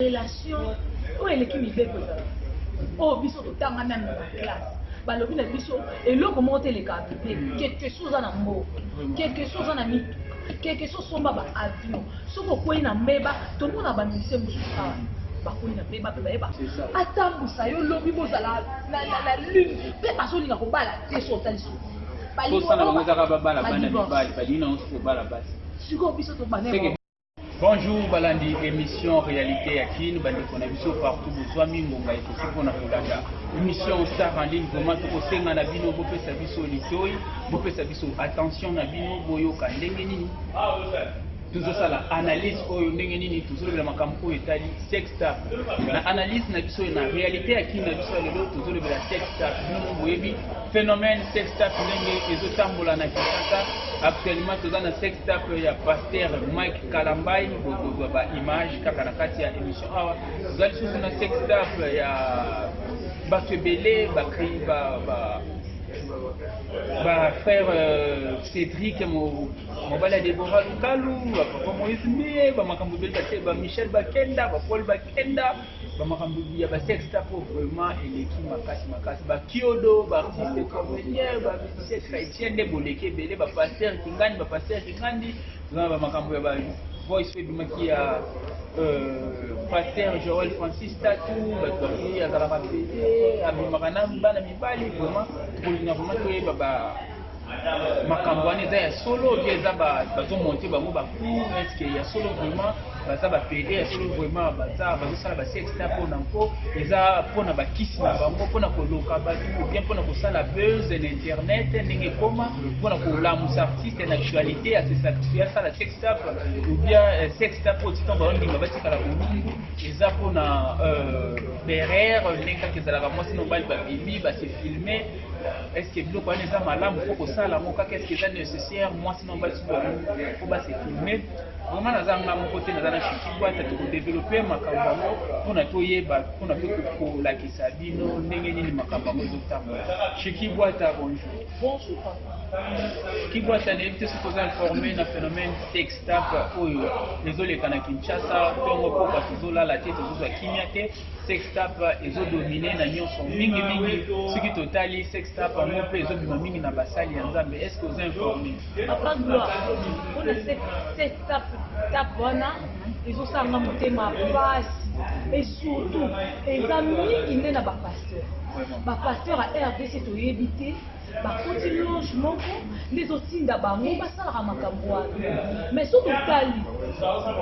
Relation oyo eleki mibeko ezala oyo biso totanga meme na baclasse, balobi na biso eloko moko te elekaka mibeko. Quelque soit oza na mbongo, quelque soit oza na mituka, quelque soit osomba ba avion, soki okwei na mbeba, tomona bamusicien mosusu awa bakwei na mbeba mpe bayeba atambusa yo lobi bozala na lune mpe bazolinga kobala te. So otali so Kosala bango ezaka babala bana mibali, balingi nango soki kobala basi. Sikoyo biso tobane. Bonjour balandi émission Réalité ya Kin, bandeko na biso partout bozwami, ngonga ekoki mpona kolanda émission Star en ligne. Vraiment tokosenga na bino bopesa biso litoi, bopesa biso attention na bino, boyoka ndenge nini tozosala analyse oyo, ndenge nini tozolobela makambo oyo etali sextape na analyse na biso na Réalité ya Kin na biso ya lelo. Tozolobela sextape. Bino mo boyebi phénomène sextape ndenge ezotambola na Kinshasa actuellement. Toza na sextape ya pasteur Mike Kalambai, bokozwa baimage kaka na kati ya émission awa. Toza lisusu na sextape ya bato ebele, bacri ba, ba, ba frère Cédric, mobali ya Debora Lukalu, bapapa Moïse Mbiye, bamakambo ebele, bate ba Michel Bakenda, bapaul Bakenda, bamakambo ya basextape oyo vraiment eleki makasi makasi, bakiodo, baartiste comédien, bamusicien chrétien nde boleki ebele, bapasteur Kingandi, bapasteur Kingandi. Toza na bamakambo ya ba voice oyo ebimaki ya pasteur Joel Francis Tatu, bato baki azalaka pede, abimaka na bana mibali. Vraiment tokolinga vraiment toyeba ba makambo wana eza ya solo bien, eza bazomonte bango bacoup. Est-ce ya solo vraiment baza bapede? Ya solo vraiment baza bazosala basextape mpona mpo eza mpona bakisi na bango, mpona koloka bato, ou bien mpona kosala buzz na internet ndenge ekoma, mpona kolamusa artiste na actualité, ase sacrifie asala sextape, ou bien sextape oyo titan baondima batikala bolumbu eza mpona berere, ndenge kaka ezalaka mwasi na mobali babimi base filme? Est ce que biloko wana eza malamu mpo kosala yango kaka? Est ce que eza nécessaire mwasi na mobali soki babimi mpo base filme? Vraiment naza nga moko te, naza na Shiki Bwata. Tokodévelopper makambo yango mpona toyeba, mpona mpe kolakisa bino ndenge nini makambo yango ezotambola. Shiki Bwata, bonjour. Bonjour papa. Shiki Bwata, nayebi te soki oza informé na phénomène sextape oyo ezoleka na Kinshasa ntongo mpoka. Tozolala te, tozozwa kimia te. Sextape ezodomine na nyonso mingimingi. Soki totali sextape yango mpe ezobima mingi na basali ya Nzambe. Est ce que oza informé? Papa Gloire, mpona sextape tape wana ezosalanga motema pasi, et surtout eza mingi nde na bapasteur, bapasteur ya RDC. Toyebi te bakoti loge moko nde ezotinda bango basalaka makambo wana. Mais so totali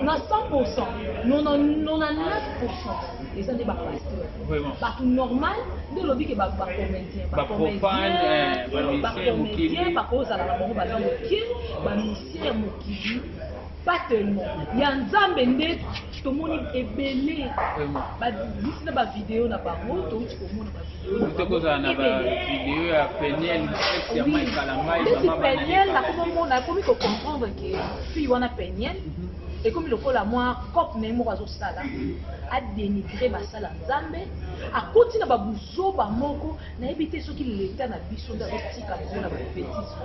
na 100, 99 eza nde bapasteur. Bato normal nde olobi ke bacomédien, bacomédien bakozala na bango baza moke, bamusicien ya mokili pas tellement, ya Nzambe nde tomoni ebele babisi na bavideo na bango, touti komona bavideo. Tokozala na bavideo ya Peniel, ex ya Mike Kalambai. Neti Peniel, nakomomona, akomi kocomprendre ke fille wana Peniel ekomi lokola mwa cope na ye moko azosala, adénigre basala Nzambe, akoti na babuzoba moko. Nayebi te soki leta na biso nde azotika bango na babêtises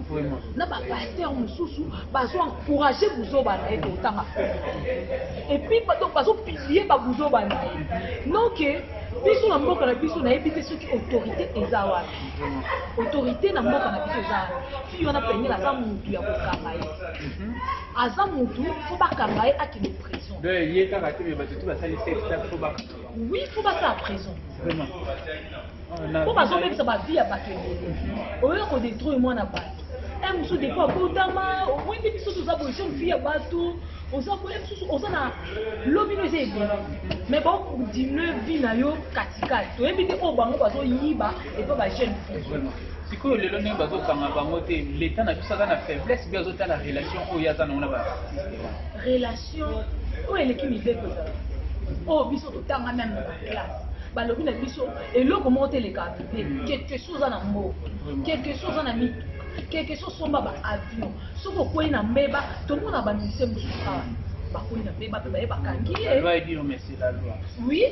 wana, na bapasteur mosusu bazo encourage buzoba na ye, totanga et puis donc bazopublier babuzoba na ye. Donc biso na mboka na biso, nayebi te soki autorité eza wapi. Autorité na mboka na biso eza wapi? Fille wana Peniel aza mutu ya kokanga ye, aza mutu fo bakanga ye, akende prison. Ye kaka te, me bato tu basali sextape fo bakanga. Oui, fo basala prison mpo bazobebisa bavie ya bato ebele. Oyo kodétruire mwana bato e mosusu depuis abotama, omoi nde biso toza boye. Jeune fille ya bato oza boye, mosusu oza na lobi no eza ebele, mais baodiminue vie na yo katikati. Toyebi te oyo bango bazoyiba epa bajeune fille. Sikoyo lelo ndenge bazokanga bango te, leta na biso aza na faiblesse mpe azotala relation oyo aza nango na baartiste wana? Relation oyo eleki mibeko ezala oyo biso totanga meme na baclasse, balobi na biso eloko moko te elekaka mibeko. Quelque soit oza na mbongo, quelque soit oza na mituka, quelque soit osomba baavion, soki okwei na mbeba, tomona bamusicien mosusu awa bakwei na mbeba mpe baye bakangi ye. Loi est dure, mais c'est la loi. Oui.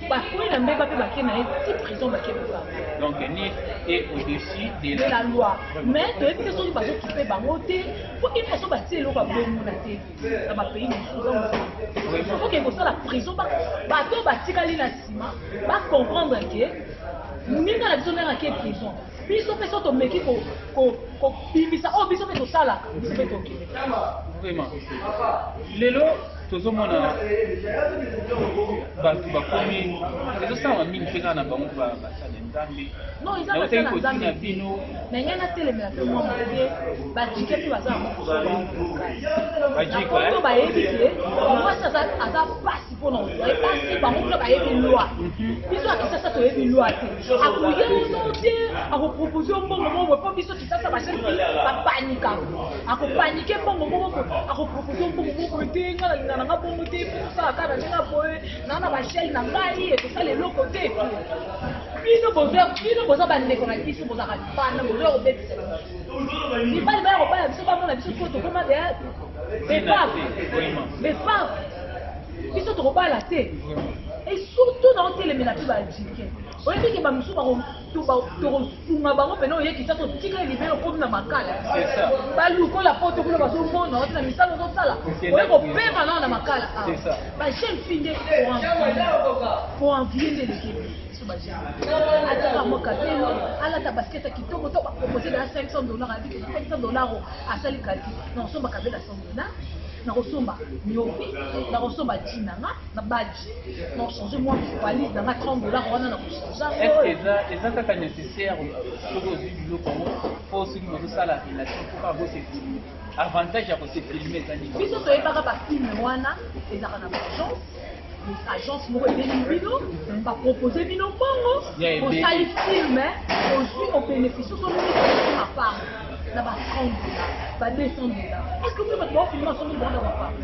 Bakwei na mbeba mpe bake na ye ti prison, bake kokanga. Donc nul est au-dessus de de la la loi. Vraiment. Mais toyebi te soki bazokipe bango te, po une façon batie eloko ya bongo na TV na bapays mosusu eza mosusu. Vraiment. Okende kosala prison, bato oyo batikali na nsima bacomprendre ke moninga na biso ndenge ake prison, biso mpe so tomeki kobimisa oyo biso mpe tosalaka, biso mpe tokende. Vraiment, lelo tozomona bato bakomi, ezosalama mingi mpe kaka na bango basala Nzambe. Non, eza Nautaki basala kotina Nzambe te. bino. Na ngai natelemela mpe mwa moke, bajike mpe baza na Bajika, moto eh? bayebi ke mwasi aza pasi mpona kozwa ye basi. Bango kuna bayebi loi, biso ya Kisasa toyebi loi te. Akoye ozo te, akopropose yo mbongo moko boye, mpo biso Kisasa bajeunes fille bapanikaka. Akopanike mbongo moko boye, akopropose yo mbongo moko boye te. Nga nalinga nanga bongo te, mpo tosala kaka na ndenge boye naa na bashele na ngai, ekosala eloko te. Bino boza, bino boza bandeko na biso, bozalaka bana, boza kobebisa biso. Mibali baya kobala biso, bamona biso to tokoma deya bepave. Vraiment. Bepave, biso tokobala te. Et surtout na otelemela mpe bajike, oyebi ke bamisusu tokosunga bango mpena. Oyekisa totika libele, okomi na Makala. C'est ça. Balukola poto kuna, bazomona oti na misala ozosala, oye kopema nao na Makala. C'est ça. Bajeune fille nde koenvie nde eleki biso. Bajeune ataka mwa kabelo, alata basket ya kitoko, to bapropose na 500 $, abiki na 500 $, asali calcul: nakosomba kabelo ya 100 $, nakosomba miopi, nakosomba jean na nga na baji, nakochange mwa valise na nga, 30 $ wana nakochange. Est ce que eza kaka nécessaire, soki ozwi biloko yango, mpo soki bozosala relation, mpo kaka bose filme? Avantage ya kose filme eza nini? Biso toyebaka bafilme wana ezalaka na baagence, agence moko ebeli bino, bapropose bino mbongo. Ya ebele. Osali film, ozwi, obénéficie, osombi mapango na ba 30 $, ba 200 $. Est ce que mpe bato baofilme basombi bango na mapango?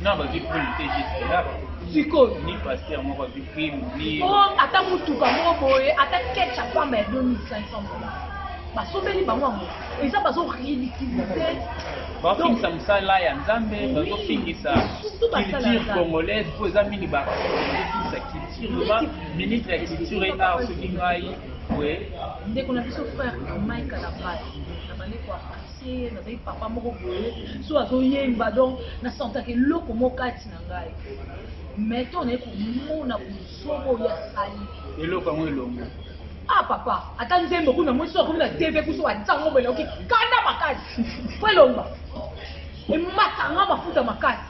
Non, bazwi prime te jusque là. Sikoyo ni pasteur moko azwi prime ni o ata motuka moko boye, ata ketch pamba ya 2500 $, basombeli bango yango, eza bazoridiculize. Bazofingisa mosala ya Nzambe, bazofingisa Surtout basala culture Nzambe. congolaise, mpo eza mingi bazofingisa culture. Vraiment, ministre ya Culture et Art, soki ngai boye. Ndeko na biso frère Mike Kalambay, nabandi koapprécie, nazali papa moko boye so azoyemba, donc nasentaka eloko moko kati na ngai. Mais to naye komona bozobo oyo asali. Eloko yango elongo. Ah papa, ata nzembo kuna moi so akomi na TV kuso batiango boye, nayoki kanda makasi po elongwa ematanga mafuta makasi.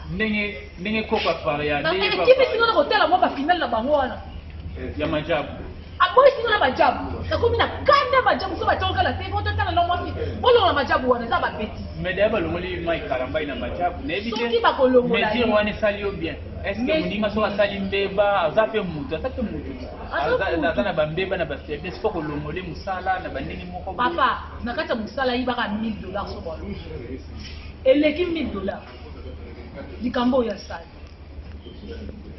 Ndenge koko afare. Ekimisi nga na kotala mwa bafinale na bango wana. Ya majabu. Aboyisi nga na majabu, nakomi na kanda. Majabu so batiango kala te, ototala na mwasi bolongola majabu wana, eza babeti. Mais d'ailleurs balongoli Mike Kalambay na majabu, nayebi te. Soki bakolongola mesure ye. Wana esali yo bien? Est ce que moninga soki asali mbeba, aza mpe motu, aza mpe motu. Aza mutu. Aza na bambeba na bafaiblesse, fo kolongole mosala na bandenge moko boye. Papa, na kati ya mosala ayibaka 1000 $, so balongo eleki 1000 $. Likambo oyo asali,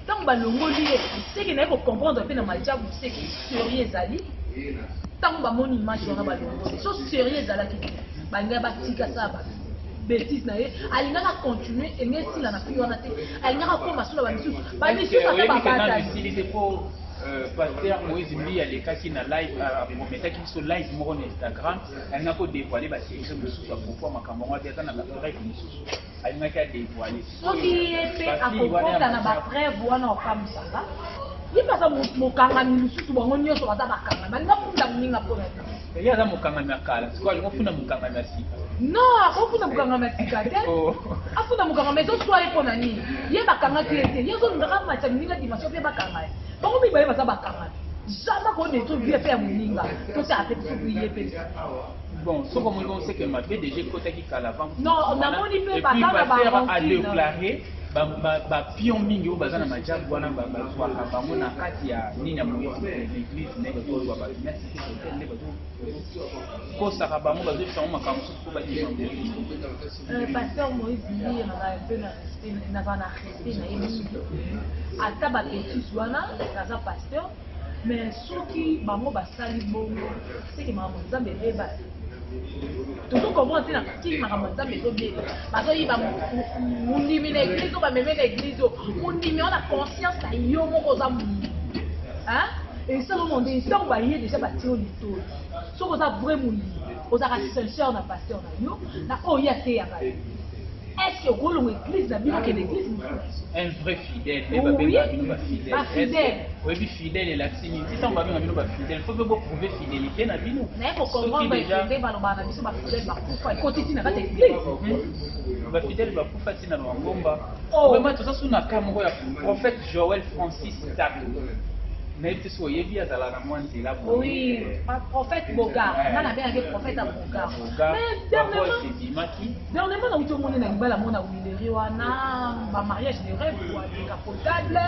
ntango balongoli ye, seke naye kocomprendre mpe na majabu, seke sérieux ezali. Ntango bamoni image wana, balongoli. So sérieux ezalaki te, balingaki batika sala ba bêtise na ye, alingaka continue, elingi esila na fi wana te, alingaka koma so na bamisusu, bamisusu ata Oyebi ke nanu babatani. esili te, mpo pasteur Moïse Mbi alekaki na live, aprometaki biso live moko na Instagram, alingaki kodévoile basecret mosusu à propos ya makambo yango, abi aza na bapreuve mosusu alingaki adévoile. Soki ye mpe akokota na bapreuve wana, okamisaka ye mpe aza mokangami mosusu. Bango nyonso baza bakangami, balinga funda moninga mpona nini? Ye aza mokangami ya kala, sikoyo alingi ofunda mokangami ya sika. Non, akofunda mokangami ya sika te. Oh. Afunda mokangami, ezoswa ye mpona nini? Ye bakangaki ye te, ye ozolingaka matya moninga dimension mpe bakanga ye. Bango mibale baza bakangami, jamais kodétruire vie mpe ya moninga. Totala mpe soki ye mpe. Bon, soki omoni bongo, seke mabe déjà ekotaki kala avant. Non, namoni mpe baza na pasteur barancune. Adéclaré bapion mingi oyo baza na majabu wana, bazwaka bango na kati ya nini ya Moïse, l'église nde bazozwa bato na cité hotel, nde bazokosaka bango, bazoyebisa bango makambo mosusu mpo bakima Moïse. Pasteur Moïse Mbiye, naza un peu na respect, naza na respect na ye mingi. Ata babêtise wana, naza pasteur, mais soki bango basali bongo, seke makambo Nzambe ebeba. Tozo comprendre te na kini makambo ya Nzambe ezobeba. Bazoyiba mondimi na église oyo, bameme na église oyo mondimi wana. Conscience na yo moko, oza mondimi. Esala ngo nde ntango baye déjà, batie yo litoi. Soki oza vrai molimo, ozalaka sincère na pasteur na yo, na oyo ye ateyaka yo, est ce que okolonga église na bino, kende église mosusu? Un vrai fidèle nde babengaka bino bafidèle. Bafidèle. Oyebi fidèle elakisi nini? Ti ntango babengaka bino bafidèle, faut mpe boprouve fidélité na bino. Naye kocomprendre nde balobaka na biso bafidèle bakufa, ekoti ntina kati église. Bafidèle bakufa ntina bangomba. Vraiment, toza su na ka moko ya prophète Joël Francis Tatu. Nayebi te soki oyebi, azalaka na mwa nzela. Oui, prophète Bogar, nga nabengaki prophète ya Bogar. Mais dernièrement ebimaki. Dernièrement nauti omoni na libala mona wileri wana, bamariage de rêve, décapotable,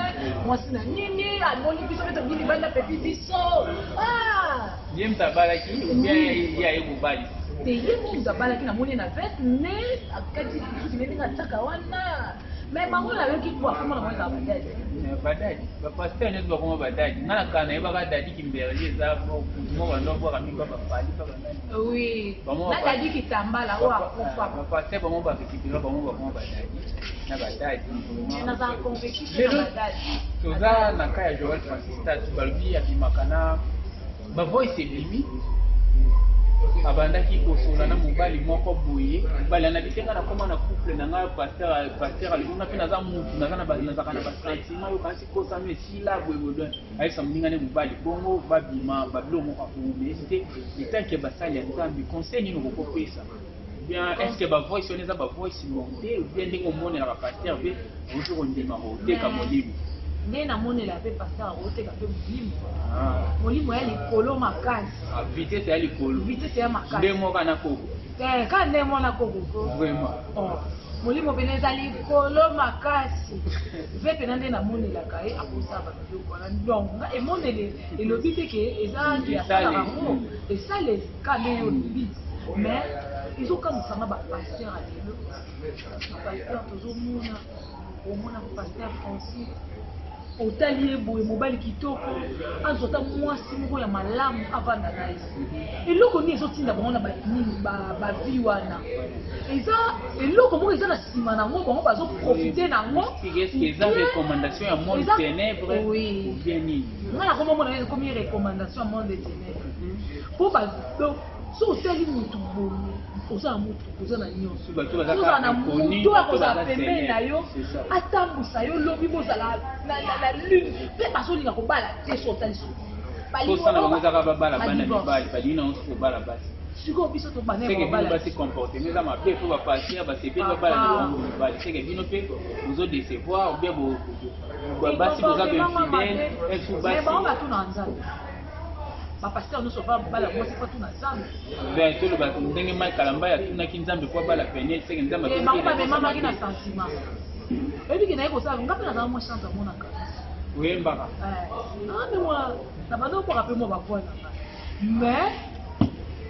mwasi na nini, amoni biso mpe tobi libanda peti biso. Ye moto abalaki ou bien ye aye kobali? Te, ye mo moto abalaki. Namoni na veste ne akati suki ne ndenge atiaka wana, mais bango nayoki po akoma na bango ezala badadi. Badadi, bapasteur nyonso bakoma badadi. Nga na kala nayebaka Dadi Kimberly, eza mutu moko bando abwaka mingi pa bafali pa banani. Oui, na Dadi Kitambala oyo akufa. Bapasteur bango barécupéra bango, bakoma badadi na badadi. Nazala convaincu na badadi. Toza na ka ya Joel Francis Tatu. Balobi abimaka na bavoice, ebimi abandaki kosola na mobali moko boye. Mobali anabi te: "Nga nakoma na couple na nga, pasteur." Pasteur alobi: "Nga mpe naza mutu, nazalaka na basentiment oyo kasi kosano esila boye boye." Ayebisa moninga ne mobali bongo, babima babilo moko akomomesi te. Etanke basali ya Nzambe, conseil nini okokopesa? Bien, est ce que bavoice wana eza bavoice monté, ou bien ndenge omonelaka pasteur mpe okoki kondima koteka molimo? Nde namonela mpe pasteur akoteka mpe molimo. Molimo ya likolo makasi. Vitesse ya likolo. Vitesse ya makasi. Nde moko na koko. Kaka nde mwana koko. Vraiment. Molimo pene eza likolo makasi ve mpena nde namonelaka ye akosala babiloko wana. Donc nga emoneli elobi te ke eza ke asalaka yango, esale ka nde yo olobi. Mais ezokamwisanga bapasteur ya lelo, bapasteur tozomona, omona pasteur Francis, otali ye boye, mobali kitoko, azwa ata mwasi moko ya malamu avanda na ye. Eloko nini ezotinda bango na banini bavi wana? Eza eloko moko eza na nsima nango, bango bazoprofite nango. Eza recommandation ya monde ténèbre ou bien nini? Nga nakomomona ekomi recommandation ya monde de ténèbre, mpo so otali motu boye, oza na motuka, oza na nyonso, ozala na motu akozala pembeni na yo, atambwisa yo, lobi bozala na lune. Mpe bazolinga kobala te. So otali so Kosala bango ezaka babala bana mibali, balingi nango soki kobala basi. Sikoyo biso tobanda. Seke bino basi, comportement eza mabe. Fo bapasteur basepeli babala na bango mibali, seke bino mpe bozodecevoir, ou bien basi boza bainfidèle esu basi. Bango batuna Nzambe? Bapasteur nyonso bala mwasi mpo atuna Nzambe? Ben, toloba ndenge Mike Kalamba atunaki Nzambe po abala Peniel, seke Nzambe. Bango bamemamaki na sentiment. Oyebi ke naye kosala, nga mpe nazala mwa chante, amonaka. Oyembaka? Mpe mwa na banda okwaka mpe mwa bavoix na nga, mais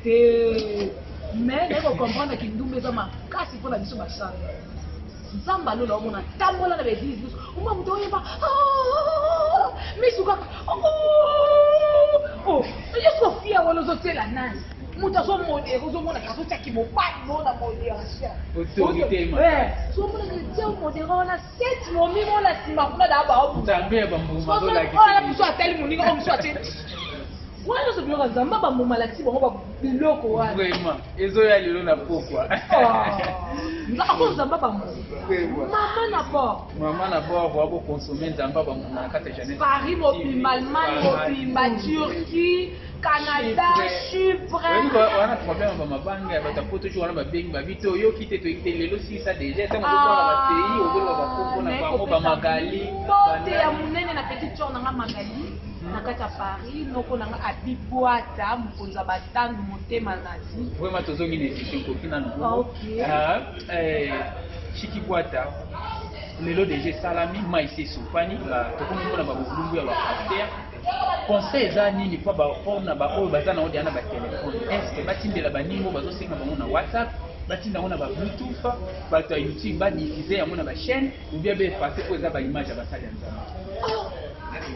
te, mais naye kocomprendre kindumba eza makasi mpona biso bachante. Nzambe alola, omona tambola na baeglise nyonso, omona moto oyeba misu kaka yesu ofia wana, ozotiela nani? Moto azomodere, ozomonaka azotiaki mobali no na modération. Autorité. Ozomonaka tia modéré wana, sept momi mona nsima kuna daa baobuza. Nzambe ya bambuma. Oyo mosu atali moninga, oyo mosu atie wana, nyonso biloko ya Nzambe bambuma, alakisi bango biloko wana. Vraiment, ezoya lelo na pokwa. Ako Nzambe bambuma, mama na bord. Mama na bord, wa bokonsome Nzambe bambuma na kati ya Jeunesse. Paris mobimba, Allemagne mobimba, Turquie, Canada, Chypre. Wana problème ya bamabanga ya bato ya poto wana, babengi babi te, oyoki te, toyoki te lelo, sisa déjà ntango ozobwaka bapays, ozoloba bakombo na bango, bamagali. Mbote ya monene na petite sœur nanga Magali na kati ya Paris, noko nanga Abibwata, mokonzi ya batandu, motema nazi. Vraiment, tozongi na émission, koki nanu. Chiki Bwata, lelo déjà esalami, mai esi esopani, tokomi mpona babobulumbu ya bapasteur. Conseil eza nini mpo mpona baoyo baza na odia na batelefone? Est ce batindela baningo bazosenga bango na WhatsApp, batinda yango na babluetooth, bato ya YouTube badiffuse yango na bachaîne, ou bien baefface mpo eza baimage ya basali ya Nzambe?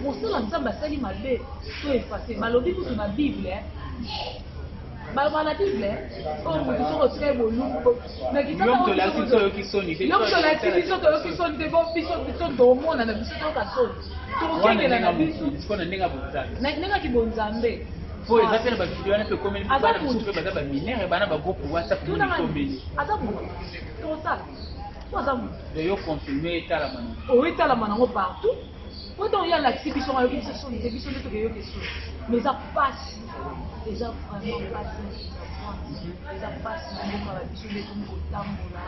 Mosala Nzambe asali mabe to efface? Balobi kutu na Bible. Balobaka na Bible, oyo moto soki otikali bolumbu na Yo moto olakisi biso oyoki soni te. Yo moto olakisi biso toyoki soni te, bo biso biso tokomona na biso toyoka soni. Wana Tokokengela ndenge na ya biso. mokili, sikoyo na ndenge ya bonzambe. Na ndenge ya kibonzambe. Po eza pe na ba video wana pe ekomeli Aza bana mosusu moto. pe baza ba mineur bana ba groupe WhatsApp nini Tuna ekomeli. aza moto. Tokosala. Po aza moto. Donc yo confirme etalama na. Oyo etalama nango partout. Po ntango ye alakisi biso ngo ayoki biso soni te, biso nde tokoyoka soni. Mais eza pasi. Eza vraiment pasi. Eza pasi na mboka na biso nde ekomi kotambola.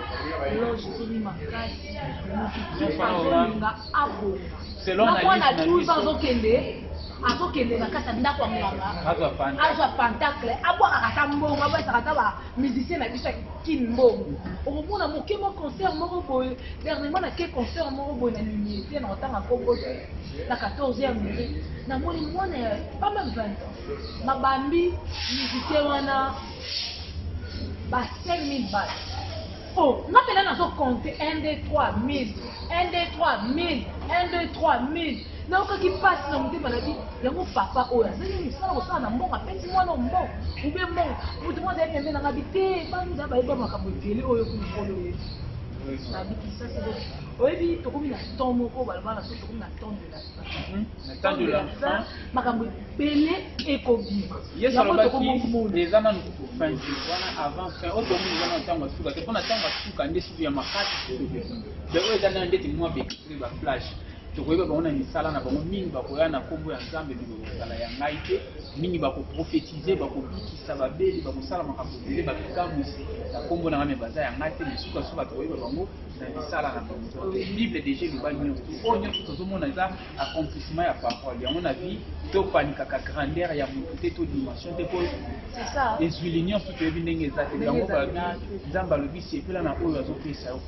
Loge ekomi makasi. Motu azolinga abonga. Selon Na mwana analyse na 12 ans biso. azokende na kati ya ndako ya nganga. Azwa pentacle. Azwa pentacle, abwakaka ata mbongo, abwakaka ata ba musicien na biso ya Kin mbongo. Okomona moke mwa concert moko boye, dernièrement nake concert moko boye na Limete, na kotanga kombo te, na 14e mairie, namoni mwana ya pas même 20 ans, mabambi musicien wana ba 5000 balles. Oh, nga mpena nazo compter 1 2 3 1000, 1 2 3 1000, 1 2 3 1000. Nayokaki mpasi na motema na bi yango papa oyo azali mosala kosala na mbongo, apesi mwana oyo mbongo ube mbongo, moto moko azali pembeni na nga bi te, bana bayeba makambo ebele oyo kuna nkolo yesu. Nabikisa siko oyebi tokomi na temps moko baloba na so tokomi na temps de la fin. Na temps de la fin. Makambo ebele ekobima. Yesu Yango alobaki tokomomona. eza nanu kutu fin te, wana avant fin oyo tomoni eza nanu ntango ya suka te, mpona ntango ya suka nde suku ya makasi ekobima. Donc oyo eza nanu ndeti mwa bekri ba flash, tokoyeba bango na misala na bango. Mingi bakoya na nkombo ya Nzambe, mingi bakozala ya ngai te, mingi bakoprofetize, bakobikisa babeli, bakosala makambo ebele, bakokamwisi na nkombo na ngai, me baza ya ngai te. Me sukasuka tokoyeba bango na misala na bango. Donc Bible déjà eloba nyonso oyo, nyonso tozomona eza accomplissement ya parole yango. Na vie topanikaka grandeur ya motu te, to dimension te, po C'est ça. Ezwili nyonso toyebi ndenge eza te. Ndenge Yango ezali. balobi, Nzambe alobi sepela na oyo azopesa yo.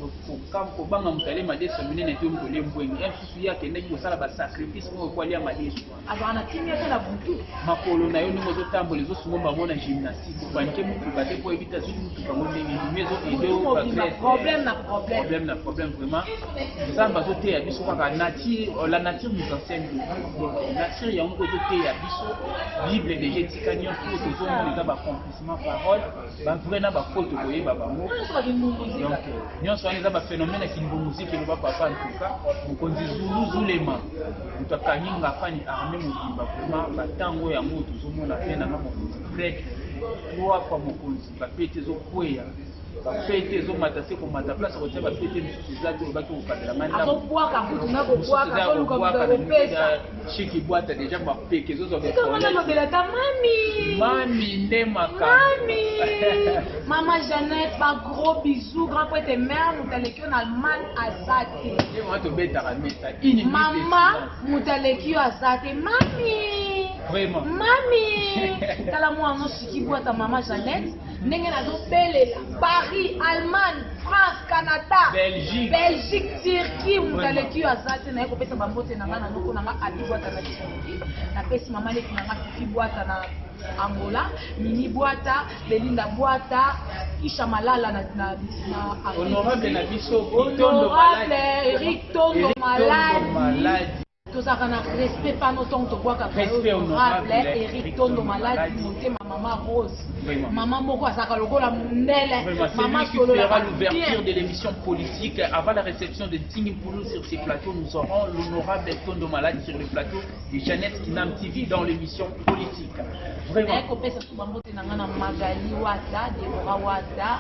Kobanga moto alie madeso minene te, moto olie mbwenge ye mosusu, ye akendaki kosala basacrifice moko po alia madeso wana. Azalaka na kimia te na butu. Makolo na yo ndenge ozotambola ezosungomba yango na gymnastique, opanike motuka te po oyebi te azwi motuka yango ndenge nini, Butu ezoaider. mobimba problème na problème. Problème na problème. Vraiment Nzambe azoteya biso kaka nature, la nature nous enseigne beaucoup. Donc nature yango moko ezoteya biso. Bible déjà etika nyonso oyo tozomona eza baaccomplissement parole, bavrai na bafaux tokoyeba bango. Nyonso bakimbunguzika. Donc nyonso wana eza baphénomène ya kimbunguziki, eloba papa. En tout cas mokonzi Zulu Zulema, moto akangi ngafani armée mobimba. Vraiment batango yango tozomona mpe nanga mokonzi prêtre trois fois mokonzi, bapete ezokweya, bapete ezomata se komata, place kotia bapete mosusu eza te. Olobaki kokabela ngai ndambo. Azobwaka kutu na kobwaka, azoluka moto akopesa. Shiki bwata déjà bapeke ezozwa. Tika wana, lobela ata mami. Mami nde makambo. Mami, mama Jeannette, ba gros bisous, grand prêtre mère, moto aleki yo na Allemagne aza te. Nde mama tobetaka mesa une minute de Mama, silence. moto aleki yo aza te, mami. Vraiment. Mami, tala mwana Shiki Bwata, mama Jeannette, ndenge nazobelela Paris, Allemagne, France, Canada, Belgique. Belgique, Turquie, moto Vraiment. aleki yo aza te. Naye kopesa bambote na ngai na noko na nga Abi Bwata na Turquie, napesi mama leki na nga Fifi Bwata na Angola, Mimi Bwata, Belinda Bwata, Isha Malala na Afrique Honorable du na Sud. biso Tondo Honorable Maladi. Eric Tondo Eric Tondo Maladi. Maladi. Tozalaka na respect pano ntongo tobwakaka. Respect honorable honorable Eric Tondo Maladi, motema mama Rose. Vraiment. Mama moko azalaka lokola mondele. Vraiment, c'est Mama lui qui fera sololaka l'ouverture bien. de l'émission politique. Avant la réception de Ntingi Mpulu sur ces plateaux, nous aurons l'honorable Tondo Maladi sur le plateau de Jeannette Kinam TV dans l'émission politique. Vraiment. Naye kopesa su bambote na ngai na Magali Wata, Debora Wata,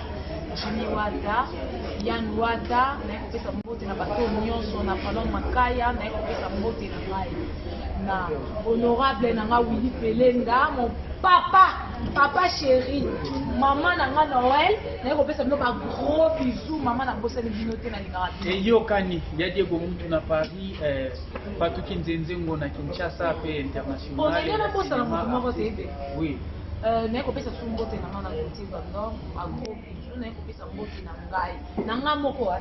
Jimmy Wata, Yan Wata. Naye kopesa mbote na bato nyonso na Falon Makaya. Naye kopesa mbote na ngai na honorable na ngai Willy Pelenda, mon papa, papa chéri, mama na ngai Noël. Naye kopesa bino ba gros bisous. Mama, nabosani bino te, nalingaka bino. Eyokani ya Diego Muntu na Paris, Patuki Nzenzengo na Kinshasa pe international. Bon, nalingi nabosana moto moko te ebe. Oui. Naye kopesa su mbote na ngai na Gautier Bandor, ba gros bisous. Naye kopesa mbote na ngai na ngai moko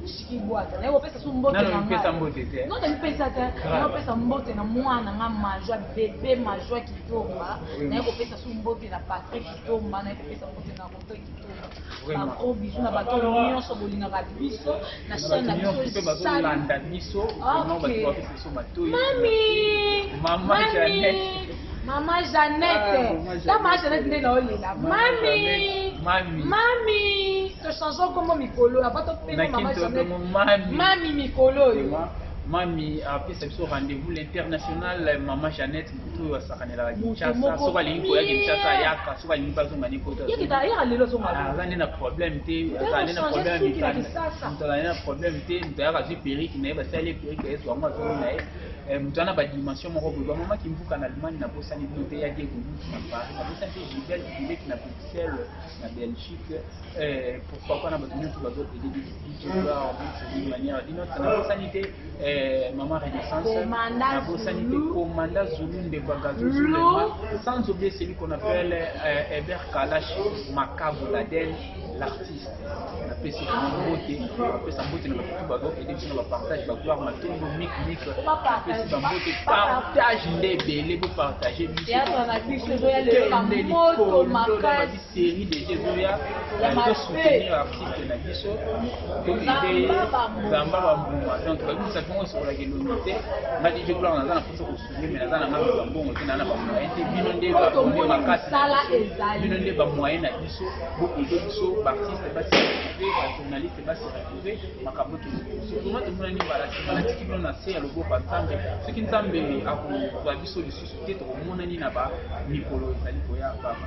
Shiki Bwata. Naye kopesa su mbote Nano na mipesa ngai mbote te. Non, namipesa te. Grave. Naye kopesa mbote na mwana nga Majoi, bébé Majoi Kitomba. Naye kopesa su mbote na Patrick Kitomba. Naye kopesa mbote na Rodri Kitomba. Vraiment. Ba gros bisous na bato nyonso bolingaka biso na Na chaîne na bato nyonso biso. mpe bazolanda biso. Vraiment, Ok. bato bapesa biso matoi. Mami. Mama Mami. Jeannette. Mama Jeannette. Ah, Ta mama Jeannette nde naolela. Mami. Mami. Mami. Tochange kombo mikolo avant tobenga mama Jeannette. Mami. Mami mikolo oyo. Mami apesa biso rendez-vous, l'international mama Jeannette, motu oyo asakanelaka Kinshasa. Soki alingi koya Kinshasa, ayaka. Soki alingi bazonga ni kota. Yaka lelo azonga. Aza nde na problème te, aza nde na problème ya mikanda. Moto azali na problème te. Moto ayaka, azwi perruque na ye, basali ye perruque, ezwa yango, azongi na ye. Moto wana badimension moko boye. Bamama Kimbuka na Allemagne, nabosani bino te. Ya Diego Mutu na Paris, nabosani te. Gilbert Bileki na Bruxelles, na Belgique. Pourquoi pas na bato nyonso bazoaider DJ Gloire d'une manière d'une autre. Nabosani te mama Renaissance, nabosani te Komanda Zulu, ndeko ya Gazo Zulema, sans oublier celui qu'on appelle Hébert Kalash Makabu Laden, l'artiste. Napesi vraiment mbote, napesa mbote na bato bazoaider biso na bapartage, bagloire Matondo, mik mik, napesi bambote. Partage nde ebele, bopartage biso. Série déjà ezoya, tosoutenir artiste na biso, toaider Nzamba bambuma. Donc babimisa bongo, esokolaka elongi te. Nga DJ Gloire naza na mposa kosoutenir, mais naza na nga bambongo te, naza na bamoyen te. Bino nde bamoyen makasi, bino nde bamoyen na biso. Boaider biso, baartiste basi retrouve, bajournaliste basi retrouve, makambo ekende liboso. Vraiment, tomonani mbala nsima. Natiki bino na se ya loboko ya Nzambe. Soki Nzambe akozwa biso lisusu te, tokomonani na bamikolo ezali koya. Baba.